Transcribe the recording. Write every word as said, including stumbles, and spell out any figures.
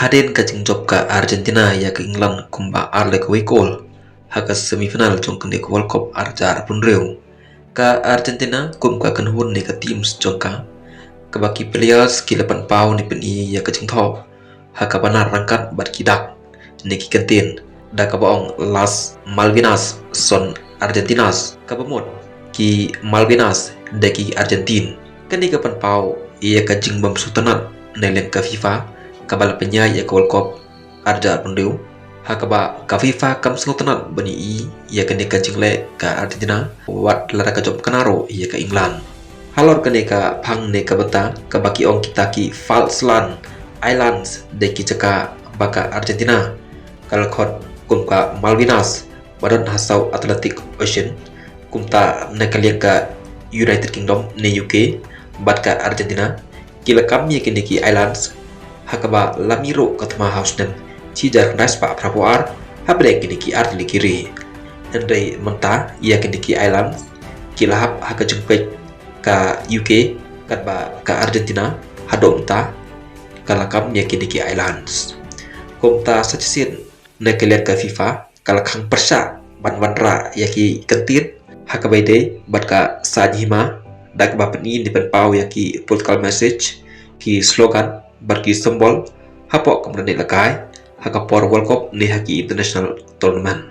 Hadien ka jingjop ka Argentina ïa ka England kumba ar la kawei kol ha ka semifinal jong kane ka World Cup ar hajar arphew hynriew, ka Argentina kum ka kynhun ne ka teams jong ka, kaba ki players ki la pynpaw ne pyni ïa ka jingthoh ha kaba nar ryngkat bad ki dak ne ki kyntien, da kaba ong Las Malvinas son Argentinas, kaba mut ki Malvinas da ki Argentine. Kane ka pynpaw ïa ka jingbym sngewtynnad na liang ka FIFA, kaba la pynïaid ïa ka World Cup ar hajar arphew hynriew, ha kaba ka FIFA kam sngewtynnad ban ïohi ïa kane ka jingleh ka Argentina wat lada ka jop kane ruh ïa ka England. Halor kane ka phang ne ka bynta, kaba ki ong kita ki Falkland Islands da ki jaka ba ka Argentina ka la khot kum ka Malvinas, ba don ha South Atlantic Ocean. Kumta na ka liang ka United Kingdom ne U K bad ka Argentina ki la kam ïa kine ki islands, ha kaba la mih ruh ka thma ha u snem shi hajar khyndai spah phra phew ar hapdeng kine ki artylli ki ri. Hynrei mynta ïa kine ki islands ki la hap ha ka jingpeit ka U K, katba ka Argentina haduh mynta ka la kam ïa kine ki islands. Kumta sa shisien na ka liang ka FIFA ka la khang pyrshah ban wanrah ïa ki kyntien ha kaba ïadei bad ka saiñ hima, da kaba pyni ne pynpaw ïa ki political message, ki slogan bad ki symbol hapoh ka mrad ne la kai ha ka por World Cup ne ha ki international tournament.